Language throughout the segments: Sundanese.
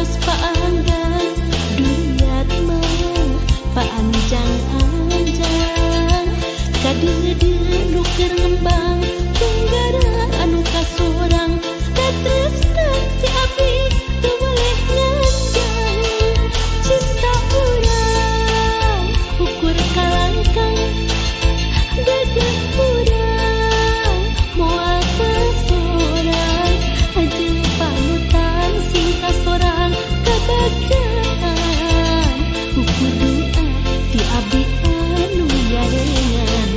Tos paanggang duriat mah paanjang-anjang kadieu nu keur ngembang tunggara anu kasorang katresna ti abdi teu boleh nganjang cinta urang ukur kalangkang dedeh urang moal kasorang jeung panutan sing kasorang kabagjaan ukur doa ti abdi anu nyarengan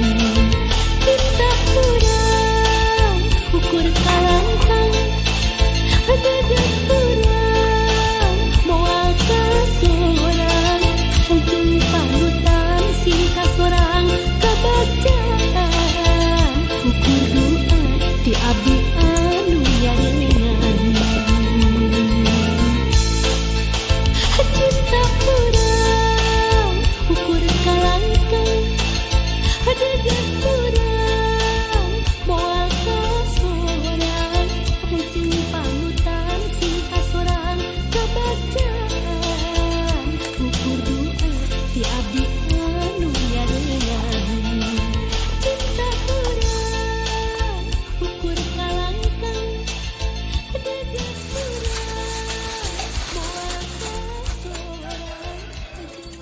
cinta urang ukur kalangkang dedeh urang moal kasorang jeung panutan sing kasorang kabagjaan ukur doa ti abdi anu nyarengan cinta urang ukur kalangkang dedeh urang moal kasorang jeung panutan sing kasorang kabagjaan ukur doa ti abdi anu nyarengan cinta urang ukur kalangkang dedeh urang moal kasorang jeung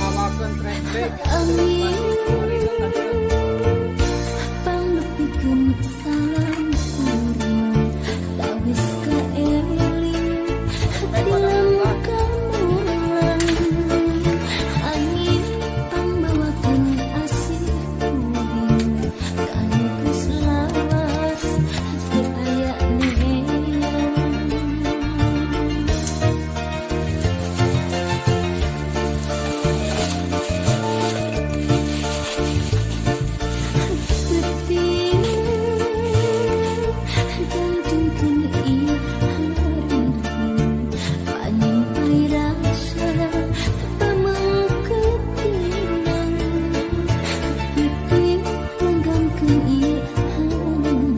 Mawakeun track. Angin pangnepikeun salam kuring tawis kaeling tilam kamulang angin pangbawakeun asih kuring kanu geus lawas teu aya neang. Peuting dangdungkeun ieu haring panyimpai rasa pamengketinang peuting langgangkeun ieu hanang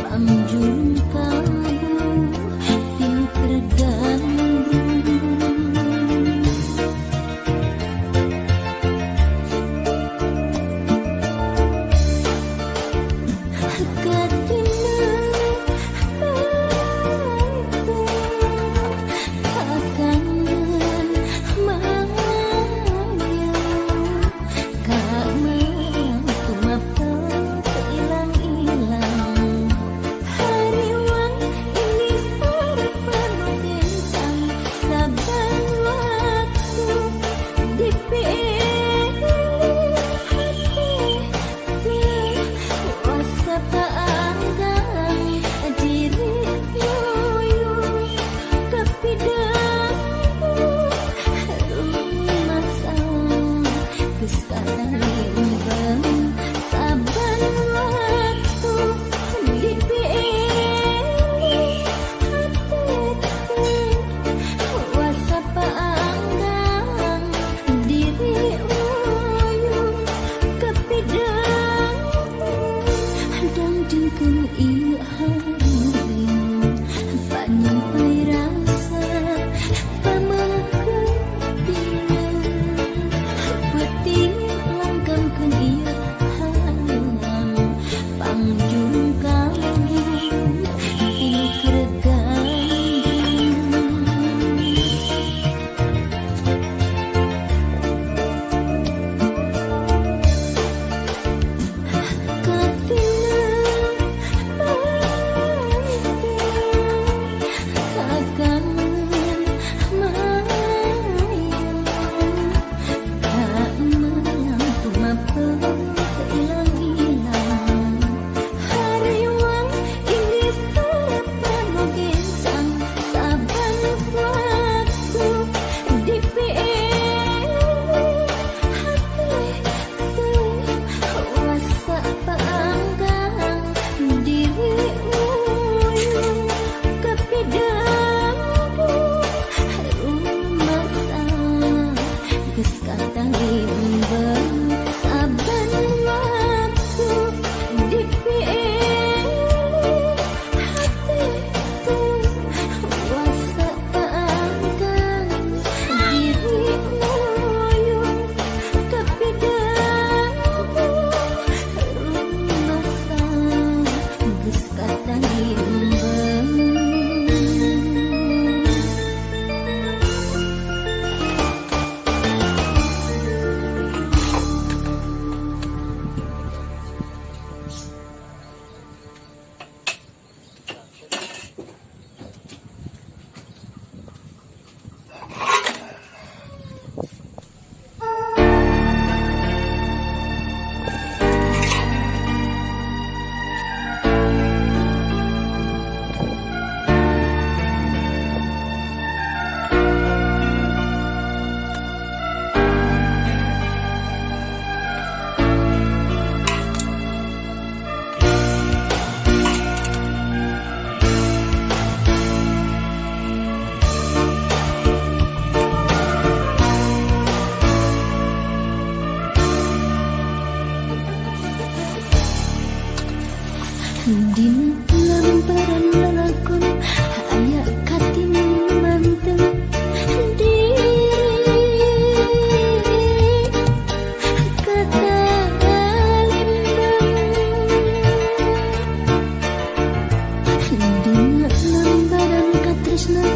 pangjung kalbu tinu keur gandrung. Katina kakangen maya kamen tumapel ilang-ilang hariwang ini penuh kencang saban waktu dipilih hati kuasa paanggang diri yuyu kapidang rumasa geus kalimbang saban waktu dipilih hati kuasa paanggang diri uyu kapidang dangdungkeun ieu haring panyampai rasa pamengketingan peuting langgangkeun ieu hayang pangjung kalbu tinu keur gandrung. Dina lambaran lalakon aya katimanteng diri kata limbang. Dina lambaran katresnan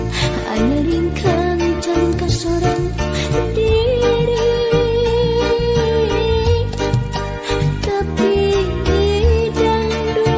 aya ringkang can kasorang diri tapi dandung.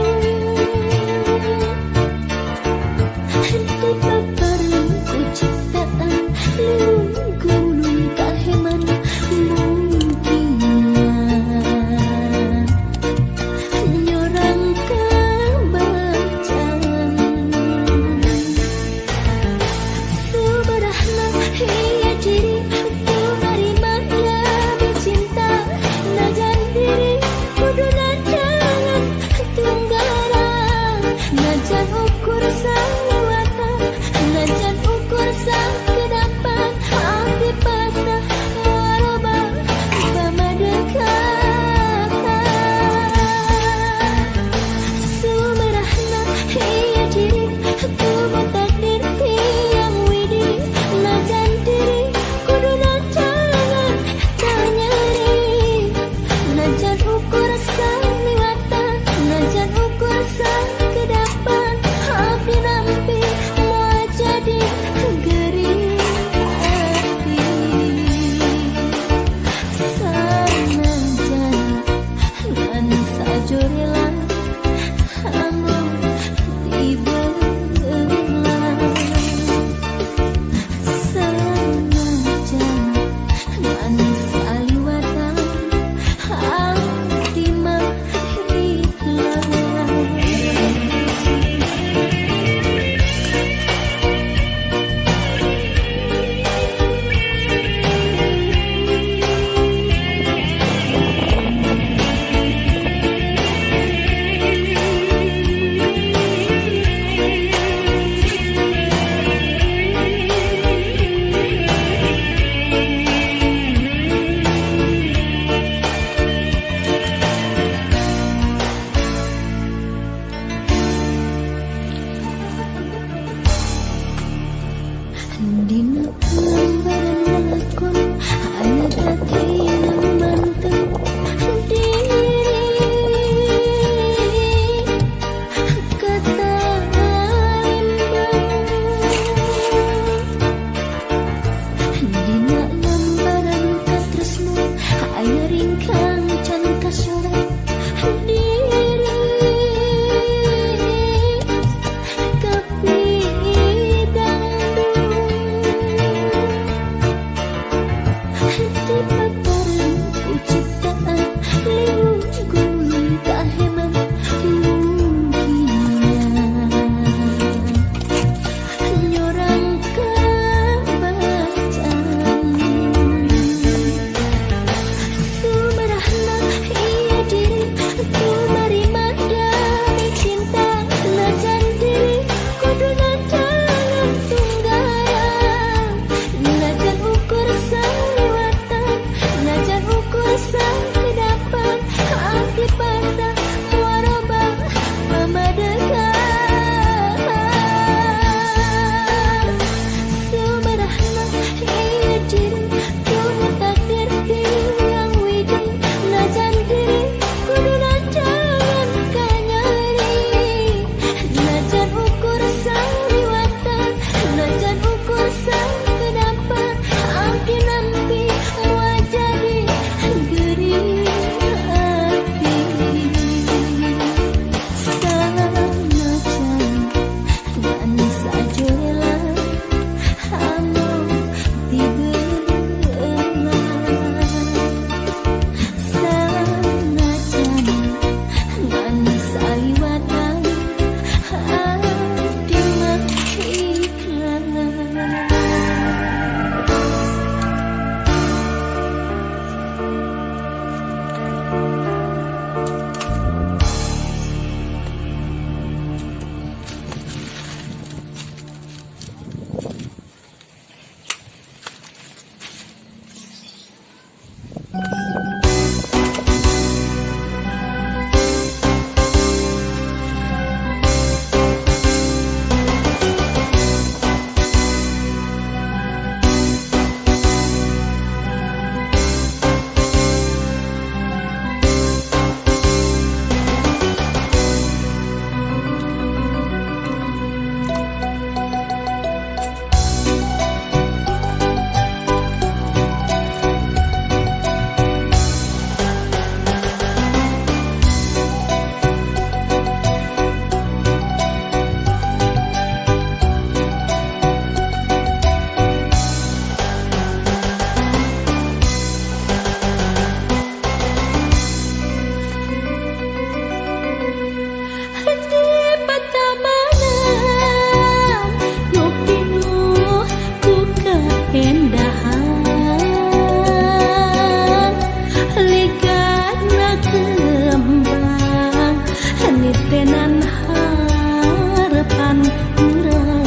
Nitenan harapan urang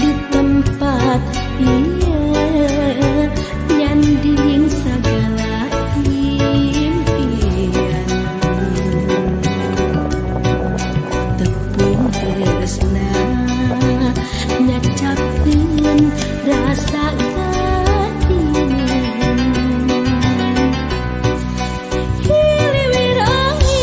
di tempat ieu nyanding segala impian. Tepung tresna nyacapkeun rasa batin. Hiliwir angin.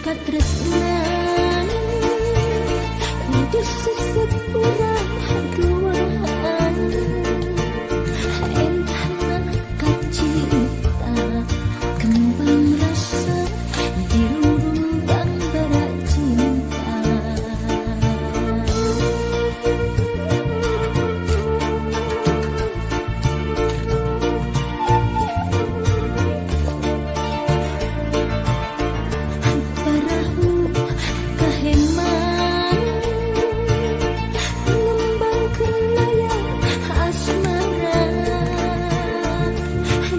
Katresnan disusut urang duaan, endahna kacinta kembang rasa di rumbang bara cinta. Parahu kaheman ngembangkeun layar asmara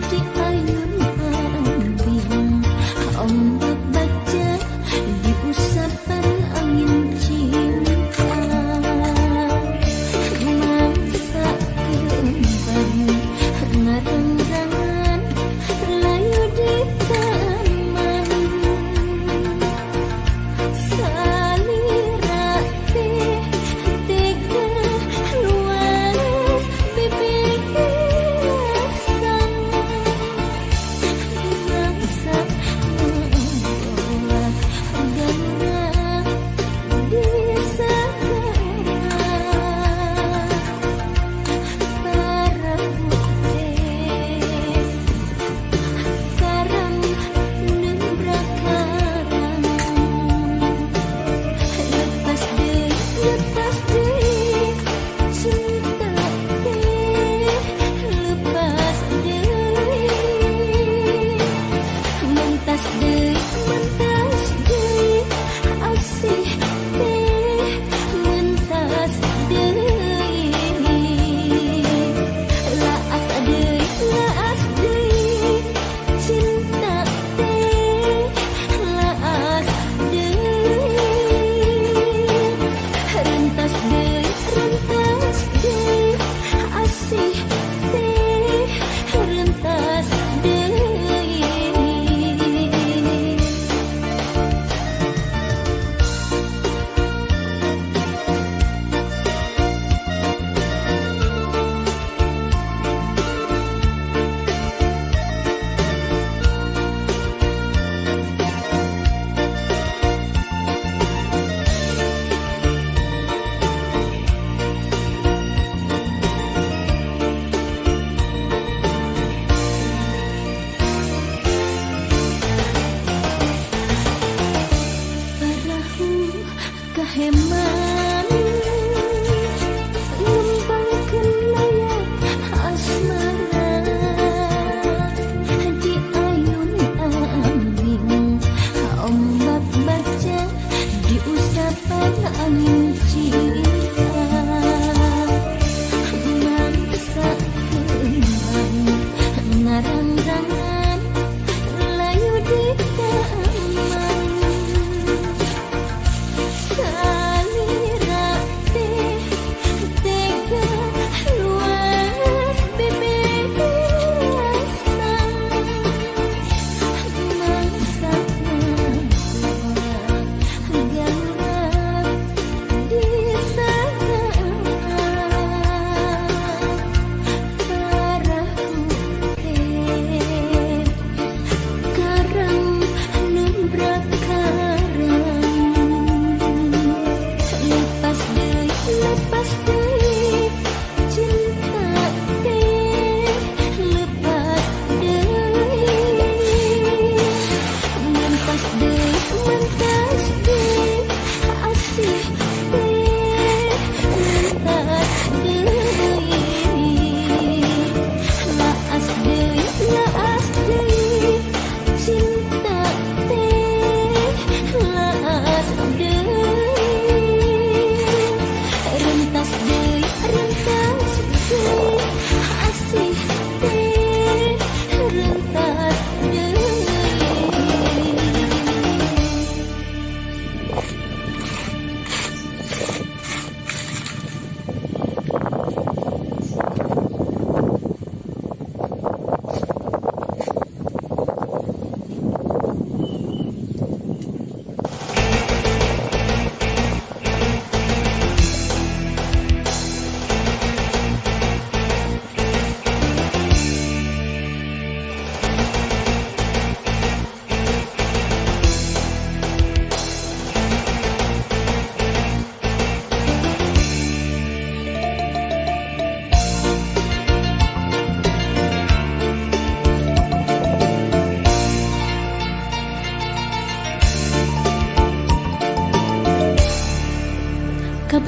di ayun ambing ombak baca di usapan angin cinta. Mangsa kembang ngarang-rangan layu di taman, salira teh tega luas bibiasan. Mangsa membuat galura di segara. Parahu teh karam nembrak karang, lepas deui, lepas deui cinta teh, lepas deui. Mentas deui, mentas deui asih teh, mentas deui. Laas deui, laas deui cinta teh, laas deui. Rentas deui, rentas deui asih teh, rentas deui. Parahu kaheman ngembangkeun layar asmara di ayun ambing ombak baca di usapan angin cinta. Mangsa kembang ngarang-rangan layu di taman, salira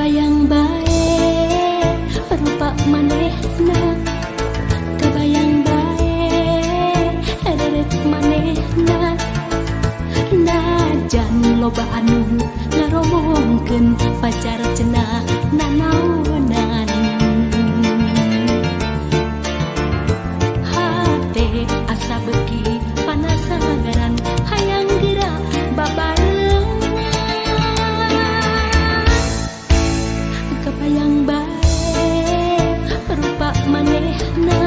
Kabayang bae rupa manehna, kabayang bae reret manehna. Najan loba anu ngaromongkeun pacar cenah nanaonan. Hate asa beuki panasaran hayang geura babarengan. Kabayang bae rupa manehna,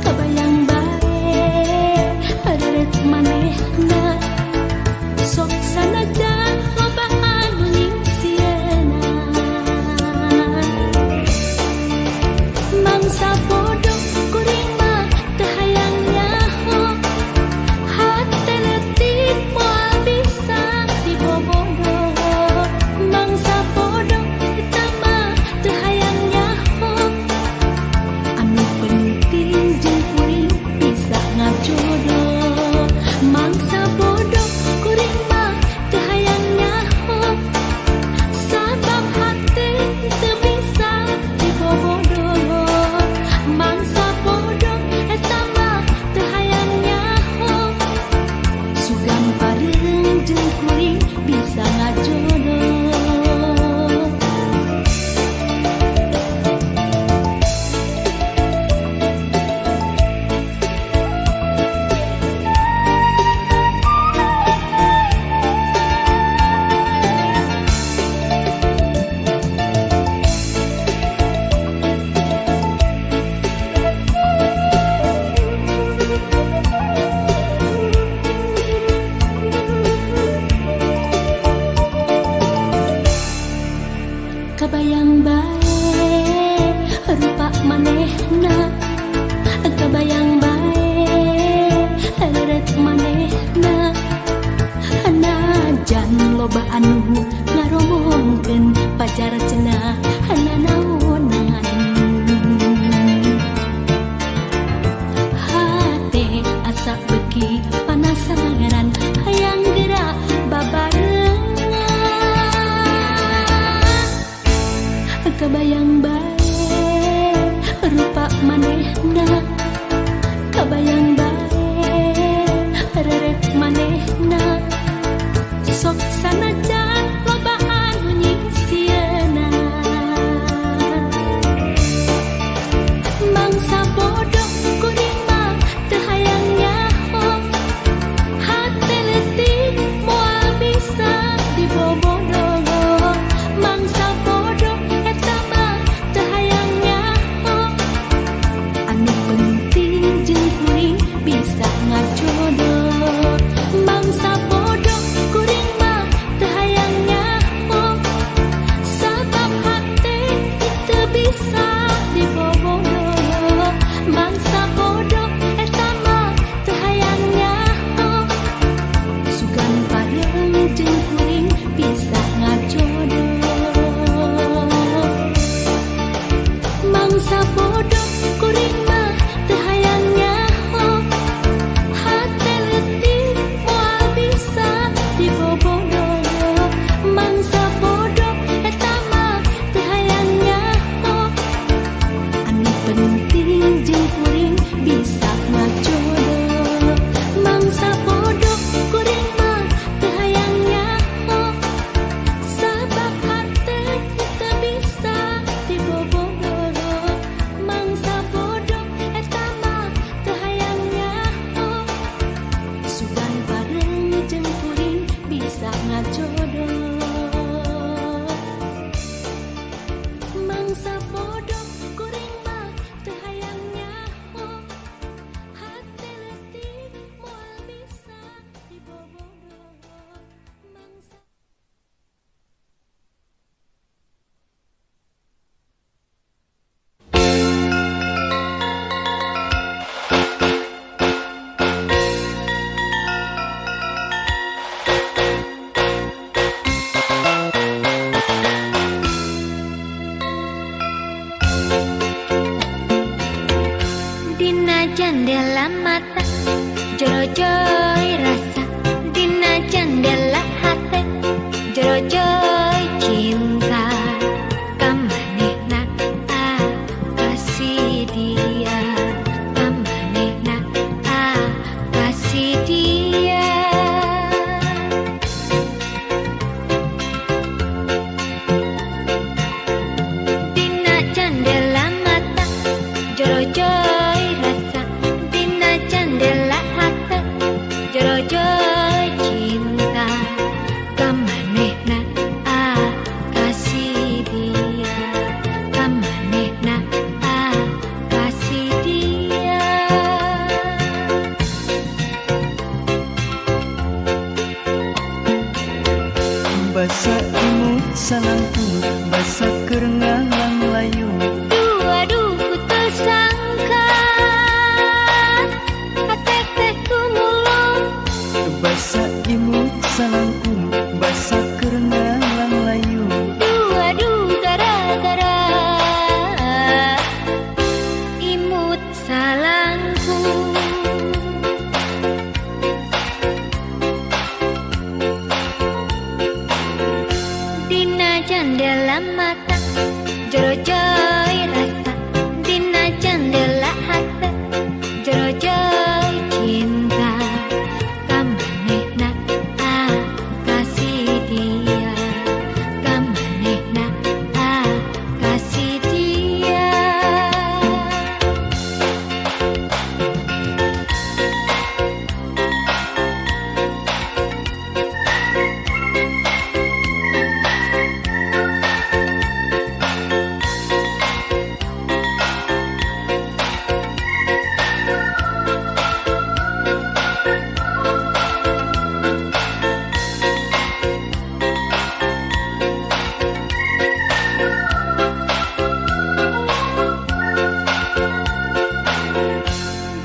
kabayang bae reret manehna. Sok sanajan loba anu nyingsieunan. Mangsa bodoh kuring mah teu hayang nyaho, hate leutik moal bisa dibobodo. Mangsa bodoh eta mah teu hayang nyaho, anu penting jeung kuring bisa ngajodoh. Mangsa bodoh kuring mah teu hayang nyaho, sabab hate teu bisa dibobodo. Mangsa bodoh eta mah teu hayang nyaho, sugan bareng jeung kuring bisa ngajodoh. Kabayang bae rupa manehna, kabayang bae reret manehna. Najan loba anu ngaromongkeun pacar cenah nanaonan. Hate asa beuki panasaran hayang geura babarengan. Kabayang bae rupa manehna, kabayang bae reret manehna. Sok sanajan loba anu nyingsieunan. Mangsa bodoh kuring mah teu hayang nyaho, hate leutik moal bisa dibobodo. Mangsa bodoh eta mah teu hayang nyaho, anu penting jeung kuring bisa ngajodoh. Mangsa bodoh kuring mah teu hayang nyaho, sabab hate teu bisa dibobodo. Mangsa bodoh eta mah teu hayang nyaho, sugan bareng jeung kuring bisa ngajodoh. Mangsa bodoh kuring mah teu hayang nyaho, hate leutik moal bisa dibobodo. Mangsa bodoh eta mah teu hayang nyaho, anu penting jeung kuring bisa ngajodoh. Mangsa bodoh kuring mah teu hayang nyaho, sabab hate teu bisa dibobodo. Mangsa bodoh eta mah teu hayang nyaho, sugan bareng jeung kuring bisa ngajodoh. Mangsa bodoh kuring mah teu hayang nyaho, hate leutik moal bisa dibobodo. Mangsa Dina jendela mata jorojoy rasa, dina jendela hati jorojoy cinta. Kamanehna ah kasih dia, kamanehna ah kasih dia. Basa imut salangkung, basa keur ngalang layu. Aduh ku tersangka, hate teh kumulung. Basa imut salangkung, basa keur ngalang layu. Aduh gara-gara imut salangkung. Dina jendela mata jero-joy rasa, dina jendela hati jero-joy cinta. Kamanehna ah kasih dia, kamanehna ah kasih dia.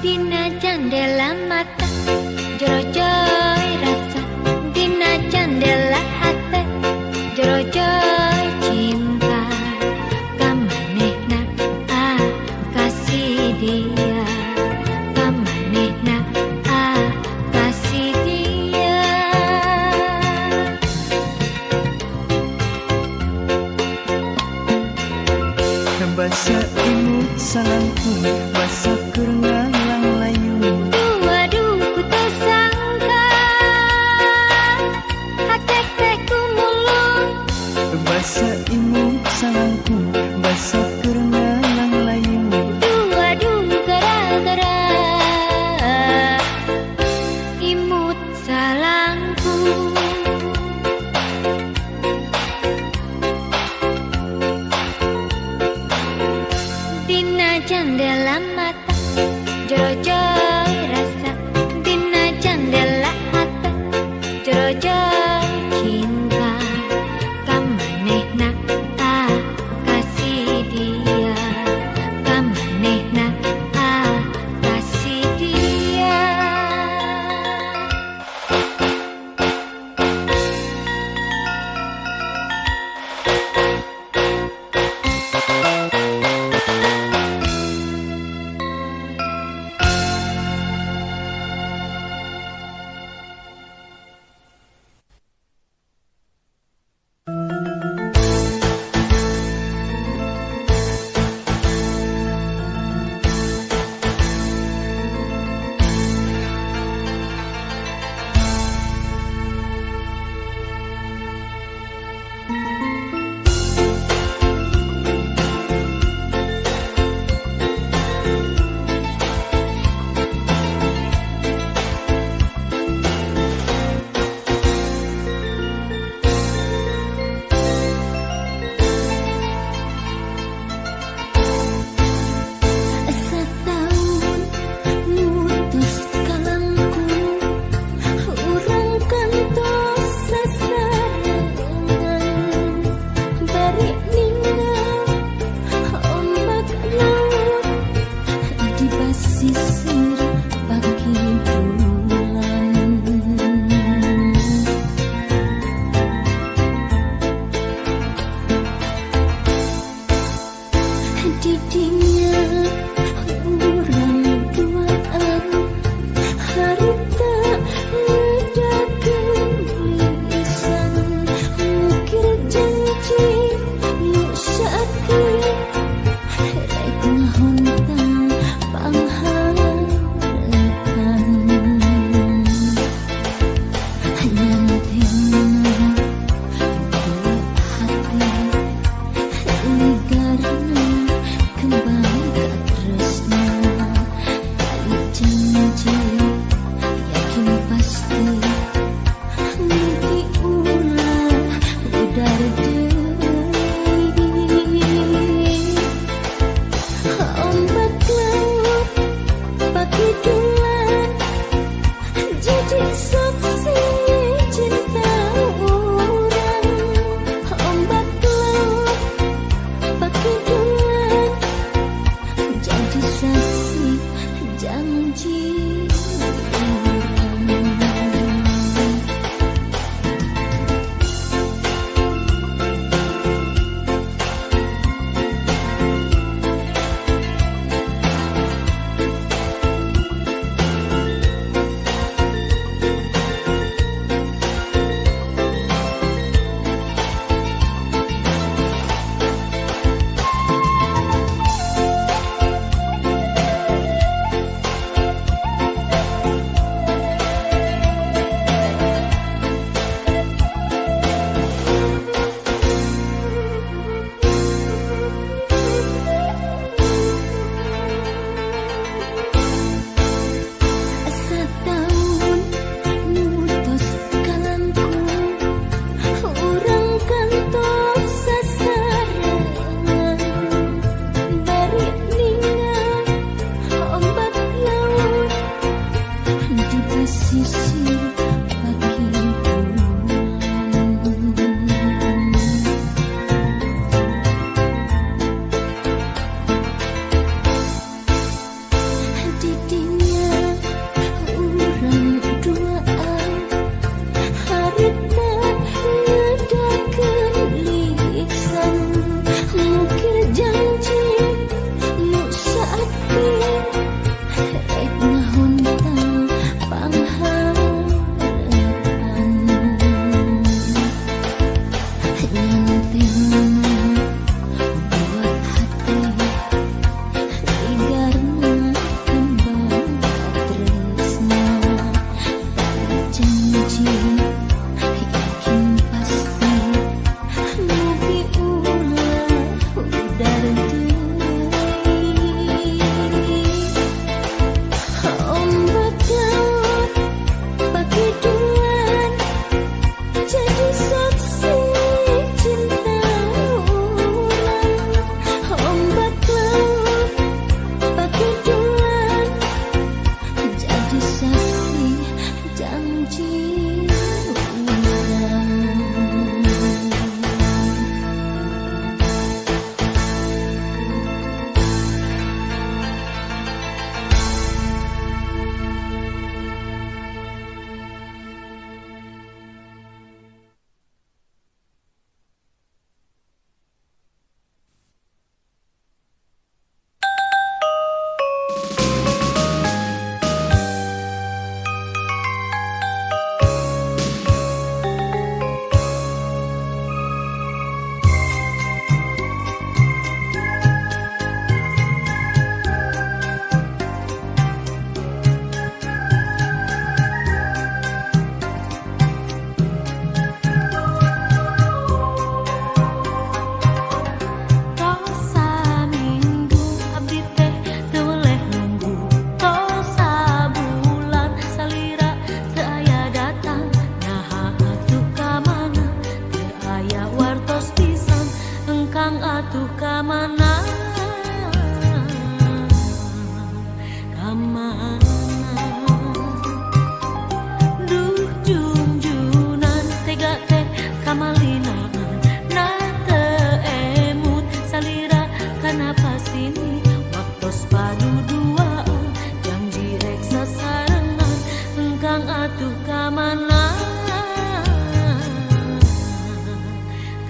Dina jendela mata jero-joy rasa, dina jendela hati jero-joy cinta. Kamanehna ah kasih dia, kamanehna ah kasih dia. Basa imut salangkung, basa keur ngalang layu. Aduh ku tersangka, hate teh kumulung. Basa imut salangkung, basa keur ngalang layu. Aduh gara-gara imut salangkung. Dina jendela mata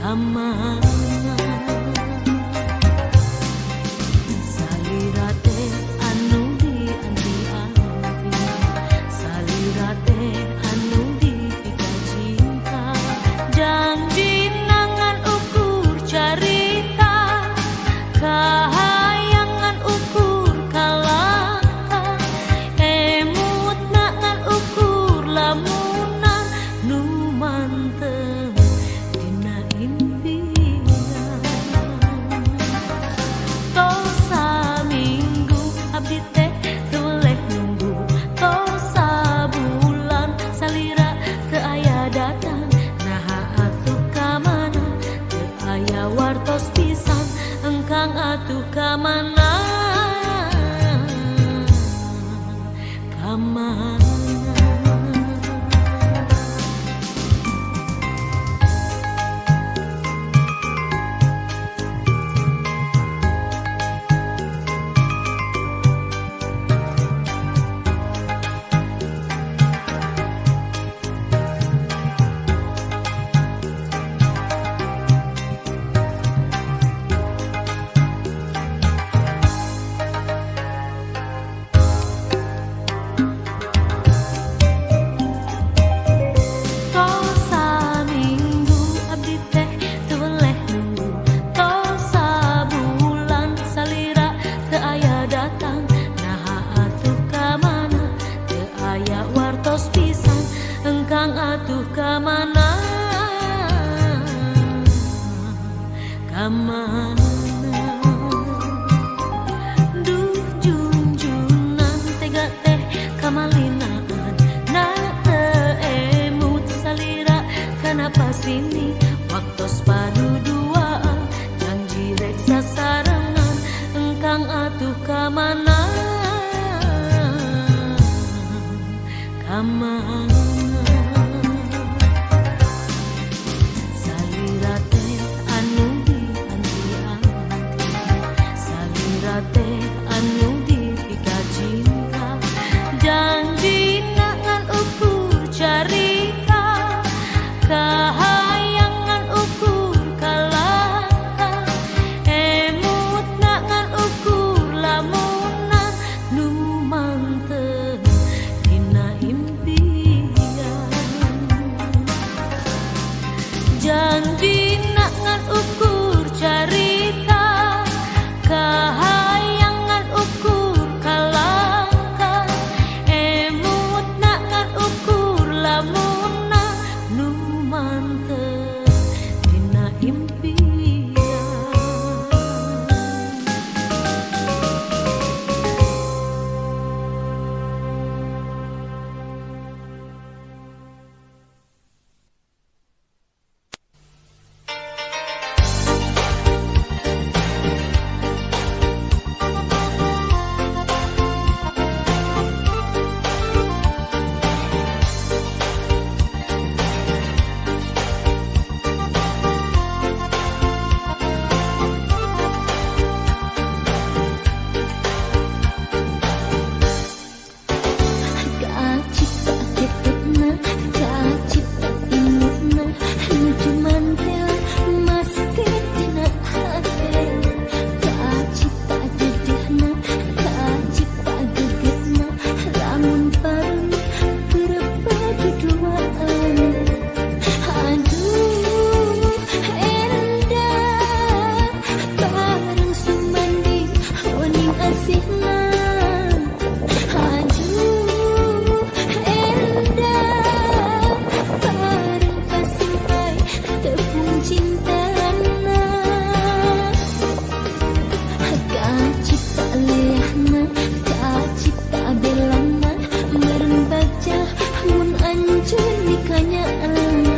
Kamana salira teh anu dianti-anti, salira teh anu dipika cinta, janji nangan ukur carita, kahayangan ukur kalangka, emut nangan ukur lamunan nu mantep dina impian. Tos saminggu abdi teh teu weleh nunggu, tos sabulan salira teu aya datang, naha atuh ka mana teu aya wartos pisan, engkang atuh ka mana, ka mana. Tos saminggu abdi teh teu weleh nunggu, tos sabulan salira teu aya datang, naha atuh ka mana teu aya wartos pisan, engkang atuh ka mana, ka mana. Duh junjunan tega teh kamalinaan, na teu emut salira kana pasini, waktos paduduaan janji rek sasarengan, engkang atuh ka mana, ka mana. Salira teh anu dianti-anti, salira teh anu dipika cinta, janji ngan ukur carita, kahayangan ukur kalangka, emut ngan ukur lamunan nu mantep dina impian. Janji ngan ukur carita, kahayangan ukur kalangka, emut ngan ukur lamunan nu mantep dina impian. Kacipta ketepna, kacipta imutna, nuju mantel maske dina hate. Kacipta dedehna, kacipta gegetna, lamun bareng berpaduduaan. Aduh endah bareng sumanding wening asihna. Aduh endah bareng pasimpai tepung cintana. Kacipta leahna, kacipta belana, meureun baca mun anjeun nikanyaan.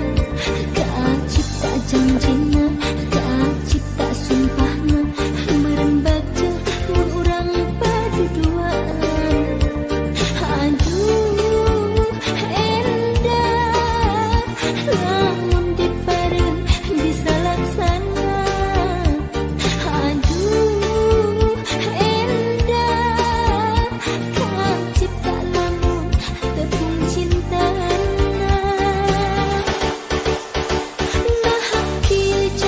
Kacipta janjina, kacipta sumpahna, meureun baca mun urang paduduaan. Aduh endah lamun dipareng bisa laksana. Aduh endah kacipta lamun tepung cintana. Nah kieu.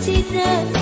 Cida.